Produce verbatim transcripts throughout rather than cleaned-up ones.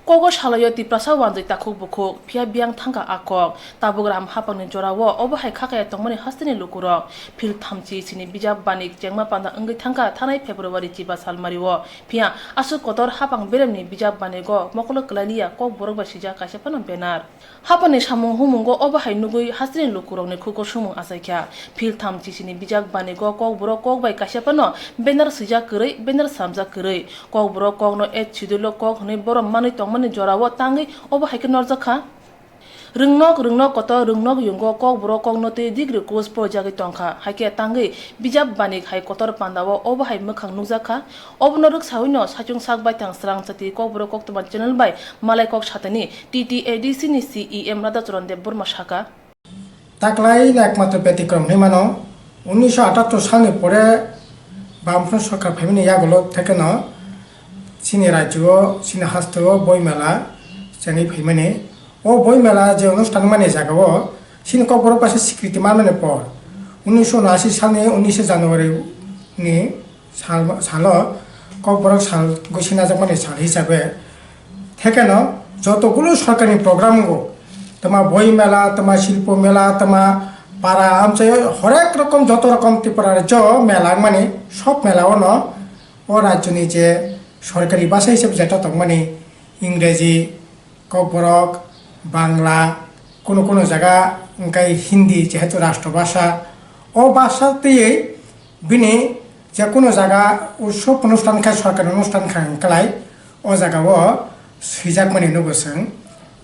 Kogo salaio Tiprasa wanjwi takhuk bukhuk, phiya biyang thangkha a kok. Tabuk Ram hapangni jorao obo hai khakaya tongmani hasteni lukurok. Phil thamchi sini bijap banik chengma panda wngwi thangkha thanai February chiba salmario. Phiya aswk kotor hapang beremni bijap banigo mokolo kwlailiya Kokborok bai swijak kaisa phano banner. Hapangni samung humungo obo hai nugwi hasteni lukurokni khuko sumung achaikha. Phil thamchi sini bijap banigo Kokborok kok bai kaisa phano banner swijak kwrwi, banner samjak kwrwi. Kokborok kokno eighth schedule-o kok hwnwi borom manwi tongmani jorao tangwi obo hai khe norjak kha. Rwngnok, rwngnok kotor, rwngnok yungo Kokborok kokno twi degree course porjagwi tongkha. Hai khe tangwi bijap banik hai kotor pandao obo hai mwkhang nukjak kha. Obono rwksawino saichung sak baithang srang chati Kokborok koktwma channel bai malai kok satani T T A D C ni C E M Radhacharan Debbarma saka. Taklai ekmatro betikrom hinwi mano, unnisho atattor salni pore Bamfront sorkar phaimani yagulo thekeno chini rajyo-o, chini hasteo boi mela chengwi phaimani. O boi mela je onusthan mani jagao chini Kokborok bai se sikriti manmani por, unnisho unasi salni unnishe January ni sal, salo Kokborok sal gwi sinajakmani sal hisabe. Thekeno jotogulo sorkarni program wngo, tama boi mela, tama silpo mela, tama para amchai horek rokom, joto rokom Tripura rajyo mela wngmani, sob mela ono o rajyoni je sorkari bhasha hisabe jeta tongmani Ingreji, Kokborok, Bangla, kuno kuno jaga hwnkhe Hindi, jehetu rashtra bhasha, o bhasha twiwi bini je kuno jaga utsob onusthan khe, sorkari onusthan khe hwnklai, o jagao swijakmani nugo chwng.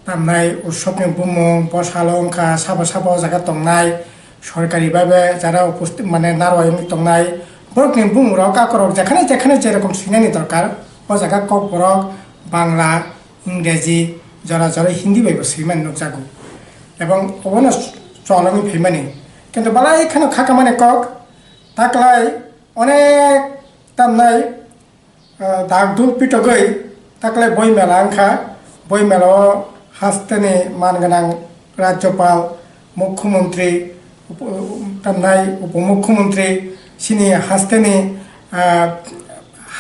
Tamnai utsobni bumung, bwsalo wngkha, sabo sabo o jaga tongnai, sorkari bhabe jara uposti-, mane narwai wngwi tongnai, borokni bumungrok, kakorok jekhane jekhane jerokom swinani dorkar, o jaga Kokborok, Bangla, Ingreji, jora jora Hindi bai bo swimani nukjago. Ebong obono chologwi phaimani. Kintu balai kheno khakamani kok, taklai onek tamnai, ah, dakdul pitogwi taklai boi mela wngkha. Boi mela o hasteni man gwnang Rajyopal, Mukhyamantri, upo-, tamnai Upomukhyamantri, chini hasteni, ah,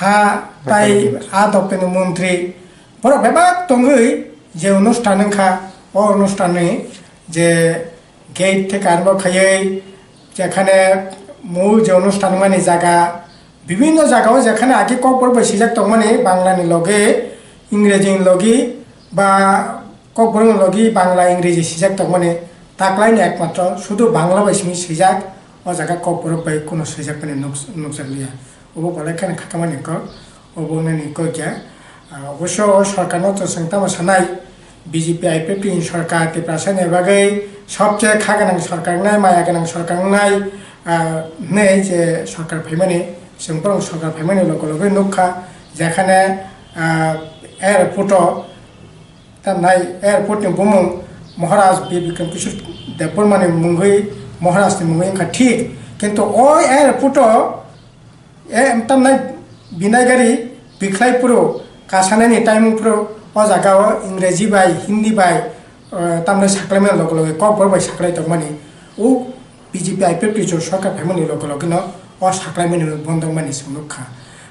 ha tai a doptani montri, borok bebak tongwi je onusthan wngkha, o onusthanni je gate theke arembo khaiwi, jekhane mul je onusthan wngmani jaga, bibinno jagao jekhane agi Kokborok bai swijak tongmani, Banglani logi, Ingrejini logi, ba Kokborokni logi Bangla, Ingreji swijak tongmani, taklaini ekmatro sudu Bangla bai simi swijak, o jaga Kokborok bai kuno swijakmani nuk-, nukjakliya. Obo belai kheno khakamani kok, obo wngnani kok ya. Ah, oboisyo o sorkarno to chwng tamo sanai, B J P I P F T ni sorkar Tiprasani bagwi sobse kha gwnang sorkar wngnai, maya gwnang sorkar wngnai, ah, hwnwi je sorkar phaimani, chwng borok sorkar phaimani loge loge nukha, jekhane, ah, airport o, tamnai airport ni bumung Maharaj Bir Bikram Kishore Debbarma ni mungwi, Maharaj ni mungwi wngkha thik, kintu o airport o, e, tamnai binai gari bikhlai phuru, kasanani timing phuru, o jaga o Ingreji bai, Hindi bai, eh, tamnai saklaimani loge loge Kokborok bai saklai tongmani, o B J P I P F T ni sorkar phaimani loge loge no o saklaimani bondokmani chwng nukha.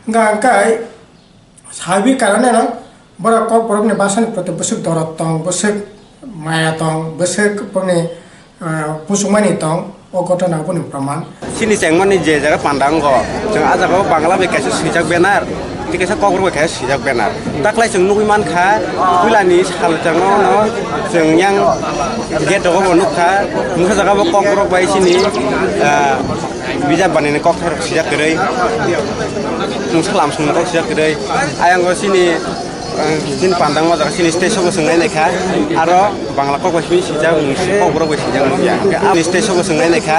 Hwnkha hwnkhe, sabi karone no borok Kokborokni bwsani proti bwswk dorot tong, bwswk maya tong, bwswk boni, ah, muchungmani tong, o gotona boni proman. Chini chengmani je jaga panda wngo, chwng ah jagao Bangla bai kaisa swijak banner, tei kaisa Kokborok bai kaisa swijak banner. Taklai chwng nugwi mankha, puilani salchangno no chwng yang gate rogo bo nukha, mungsa jagao Kokborok bai chini, ah, bijap banini kokthairok swijak kwrwi, mungsa lamsongni kok swijak kwrwi. Ayang o chini, eh, chini pandang o jaga chini stage o bo chwng nai naikha, aro Bangla kok bai simi swijak, mungsa Kokborok bai swijak nukya. Chini stage o bo chwng nai naikha,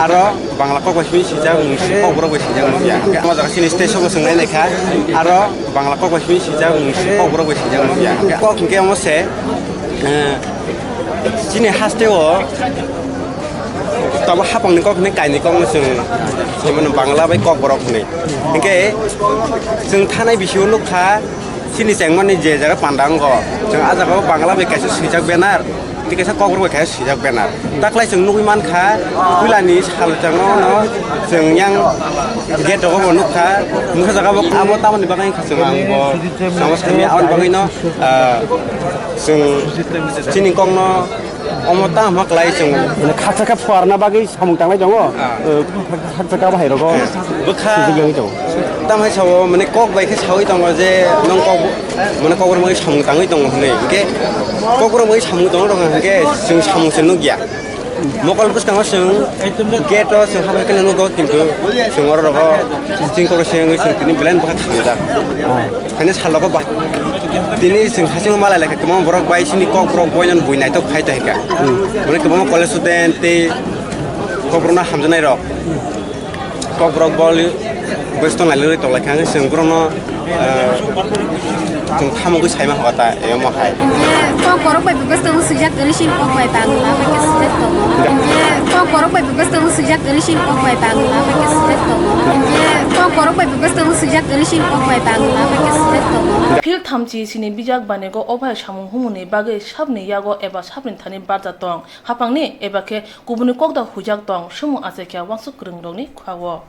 aro Bangla kok bai simi swijak, mungsa Kokborok bai swijak nukya. O jaga chini stage o bo chwng nai naikha, aro Bangla kok bai simi swijak, mungsa Kokborok bai swijak nukya. Kok hwnkhe omo se, eh, chini haste o tabo hapangni kok hinwi kainwi kokno chwng saimano Bangla bai Kokborok hinwi. Hinkhe chwng thanai bisio nukha chini chengmani je jaga panda wngo, chwng ah jagao Bangla bai kaisa swijak banner, Tei kaisa kokborok bai khe swijak banner. Taklai chwng nugwi mankha, puilani salchangno no chwng yang gate rogo bo nukha. Nukha jaga bo amo tamoni bagwi kha chwng ang bo samajkami aboni bagwino, ah, chwng chini kokno omo tamo khlai chwng. Mane khaksa khe phuarna bagwi samung tanglai tongo. Ah. Eh, Hakjak abo hai rogo. Bwkha. Sijik yangwi tongo. Tam hai sao, mane kok bai khe sawi tongo je nong kok, mane kokborok bai samung tangwi tongo hwnwi. Hwnkhe kokborok bai samung tongo hwnkhe chwng samung se nukya. Mokol bwskango chwng gate o chwng habai khe nugo, kintu chwng oro rogo chwng kok se wngwi chwng tini belai bwkha khamjak. Khaina salogo ba. Tini chwng hasing malai lai khe kwbangma borok bai chini kokborok boino bui naitok khai tongkha. Mane kwbangma college student tei kokborokno hamjaknai rok. Kokborok bol bwswk tong lailai tong lai kha, chwng borokno, eh, chwng thamogwi saima hota emo hai. Kokborok bai bwswk tong swijak gwnwi sin kok bai bangla bai khe swijak tongo. Kokborok bai bwswk tong swijak gwnwi sin kok bai bangla bai khe swijak tongo. Kokborok bai bwswk tong swijak gwnwi sin kok bai bangla bai khe swijak tongo. Phil thamchi sini bijak banigo obai samung humuni bagwi sabni yago eba sabni thani barja tong. Haphangni eba khe kubuni kokda huijak tong, sumung achaikha uansuk kwrwngrokni khwao.